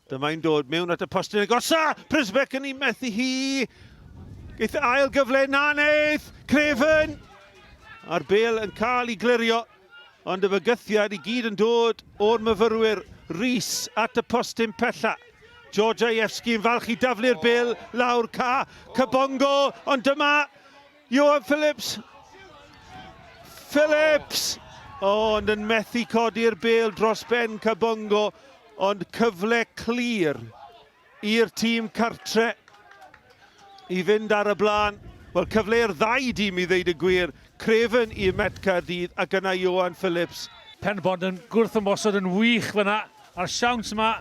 Dyma'n dod mewn at y postyn agosa! Prisbeck yn ei methu hi! Geith ail gyfle na neith! Craven! A'r bel yn cael ei glirio, ond y fygythiad i gyd yn dod o'r myfyrwyr Rhys at y postyn pella. Georgievski yn falch i daflu'r bel lawr ca. Kabongo, ond dyma Johan Phillips. Phillips! Ond yn methu codi'r bel dros ben Kabongo, ond cyfle clir i'r tîm cartre i fynd ar y blaen. Wel, cyfle i'r ddau dîm i ddeud y gwir. Craven i Met Caerdydd ac yna Johan Phillips. Penbont yn gwrthymosod yn wych fyna, a'r siawns yma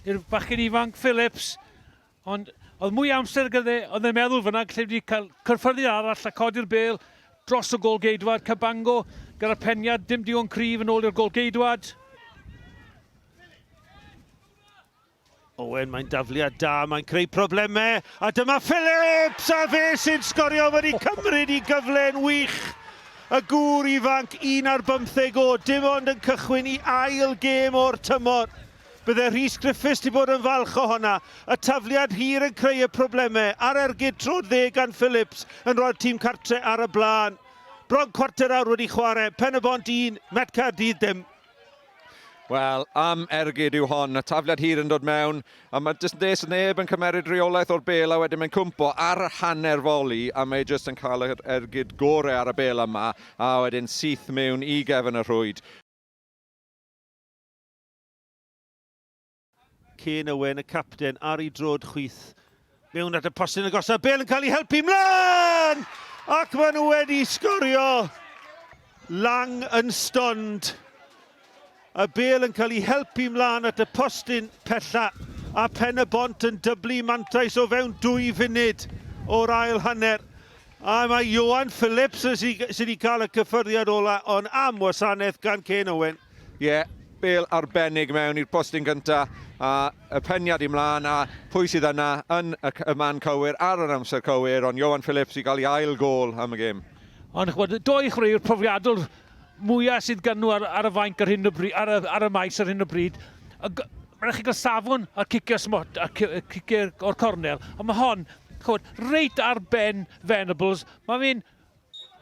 i'r bachgen ifanc Phillips. Ond oedd mwy o amser gyda fe, oedd e'n meddwl fyna, lle wedi cael cyrffyrddiad arall a codi'r bêl dros y gôl-geidwad. Cabango gyda'r peniad, dim digon cryf yn ôl i'r gôl-geidwad. Owen, mae'n dafliad da, mae'n creu problemau, a dyma Phillips, a fe sy'n sgorio wedi cymryd i gyfle'n wych. Y gŵr ifanc, un ar bymtheg o, dim ond yn cychwyn i ail gêm o'r tymor. Bydde Rhys Griffiths 'di bod yn falch o honna. Y tafliad hir yn creu y problemau, a'r ergyd troed dde gan Phillips yn rhoi'r tîm cartre ar y blaen. Bron cwarter awr wedi chwarae, Pen-y-bont 1, Met Caerdydd dim. Wel, am ergyd yw hon, y tafliad hir yn dod mewn, a mae jyst des neb yn cymeryd rheolaeth o'r bel a wedyn mae'n cwmpo ar yr hanner foli a mae jyst yn cael yr ergyd gore ar y bel yma a wedyn syth mewn i gefn y rhwyd. Kane Owen, y capten, ar ei droed chwith. Mewn at y postyn agosaf, Bale yn cael ei helpu mlaen! Ac maen nhw wedi sgorio! Lang yn stond. Y Bale yn cael ei helpu mlaen at y postyn pella a Pen y Bont yn dyblu mantais o fewn dwy funud o'r ail hanner. A mae Ioan Phillips sydd wedi cael y cyffyrddiad ola ond am wasanaeth gan Kane Owen. Ie, bêl arbennig mewn i'r postyn gynta a y peniad i mlaen a pwy sydd yna yn y, y man cywir ar yr amser cywir ond Ioan Phillips i gael ei ail gôl am y gêm. Ond ch'mod, doi chwaraewr profiadol mwya sydd gan nhw ar, ar y fainc ar hyn o bryd, ar y, ar y maes ar hyn o bryd. Mae'n rhaid chi gael safon ar cicio smot, ar cicio o'r cornel, ond mae hon, ch'mod, reit ar ben Venables, mae fe'n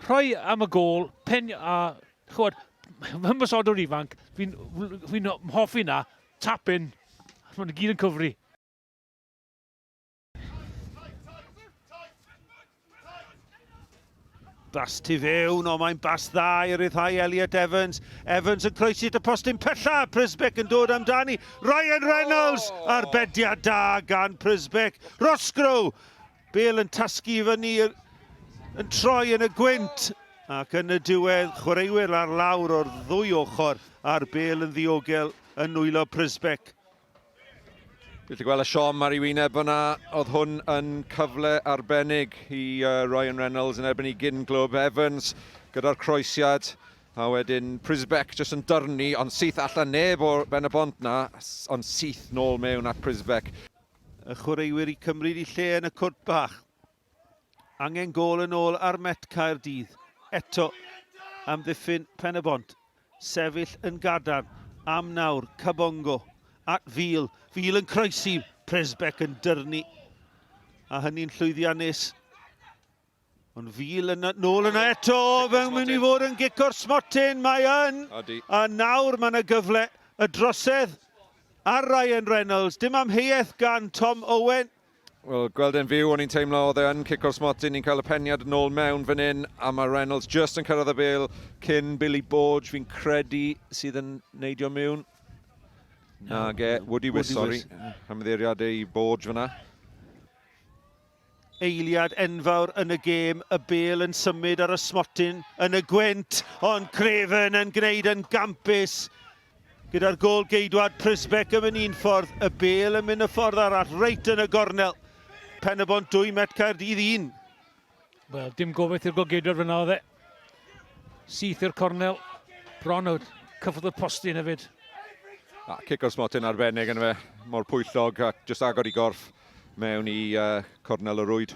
rhoi am y gôl, pen, a ch'mod, fy ymosodwr ifanc, fi'n fi hoffi na, tap in, mae'n gyd yn cyfri. Bas tu fewn, o mae'n bas dda i ryddhau Elliot Evans. Evans yn croesi at y postyn pella, Prisbeck yn dod amdani. Ryan Reynolds, oh. arbediad da gan Prisbeck. Roscrow, Bale yn tasgu i fyny, yn troi yn y gwynt. Ac yn y diwedd, chwaraewyr ar lawr o'r ddwy ochr a'r bel yn ddiogel yn nwylo Prisbeck. Gallu gweld y siom ar ei wyneb fyna. Oedd hwn yn cyfle arbennig i Ryan Reynolds yn erbyn ei gyn glwb Evans gyda'r croesiad. A wedyn Prisbeck jyst yn dyrnu, ond syth allan neb o'r ben y bont na, ond syth nôl mewn at Prisbeck. Y chwaraewyr i cymryd i lle yn y cwrt bach. Angen gôl yn ôl ar Met Caerdydd. Eto, amddiffyn Pen-y-bont. Sefyll yn gadarn am nawr, Kabongo at Fil. Fil yn croesi, Presbeck yn dyrnu. A hynny'n llwyddiannus. Ond Fil yn nôl yna eto, fe'n mynd i fod yn gic o'r smotyn, mae yn. A nawr mae yna gyfle, y drosedd ar Ryan Reynolds. Dim amheuaeth gan Tom Owen. Wel, gweld e'n fyw, o'n i'n teimlo oedd e yn cic o'r smotyn, ni'n cael y peniad yn ôl mewn fan hyn, a mae Reynolds just yn cyrraedd y bêl cyn Billy Borge, fi'n credu, sydd yn neidio mewn. Nage, Woody Wiss, sorry. Ymddeiriad i Borge fyna. Eiliad enfawr yn y gêm, y bêl yn symud ar y smotyn yn y gwynt, ond Craven yn gwneud yn gampus gyda'r gôl geidwad Prisbeck yn mynd un ffordd, y bêl yn mynd y ffordd arall, reit yn y gornel. Pen-y-bont 2, Met Caerdydd 1. Wel, dim gobaith i'r golgeidwad fyna oedd e. Syth i'r cornel, bron o cyffwrdd y postyn hefyd. A cic o'r smotyn arbennig yn fe, mor pwyllog ac jyst agor i gorff mewn i uh, cornel y rwyd.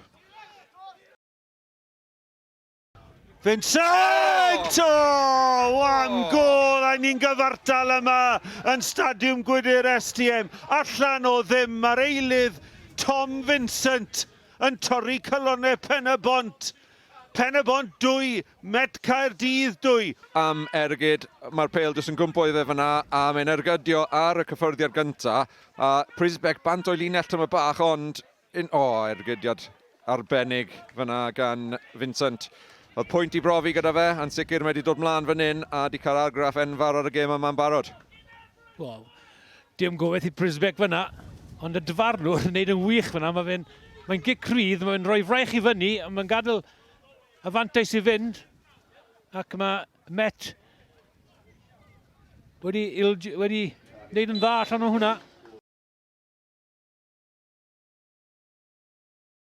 Vincent! Vincent! O, am gôl! A ni'n gyfartal yma yn Stadiwm Gwydir STM. Allan o ddim, mae'r eilydd Tom Vincent yn torri calonnau Pen-y-bont. Pen-y-bont 2, Met Caerdydd 2. Am ergyd, mae'r pêl jyst yn gwmpo iddo fe fyna, a mae'n ergydio ar y cyffyrddiad gynta, a Prizbeck bant o'i linell tyma bach, ond un, o, ergydiad arbennig fyna gan Vincent. Oedd pwynt i brofi gyda fe, a'n sicr mae wedi dod mlaen fan hyn a wedi cael argraff enfawr ar y gêm yma'n barod. Wel, dim gobeith i Prizbeck fyna, ond y dyfarnwr yn neud yn wych fyna. Mae fe'n mae'n gic rhydd, mae'n rhoi fraich i fyny, a mae'n gadael y fantais i fynd. Ac mae Met wedi, wedi wneud yn dda allan o hwnna.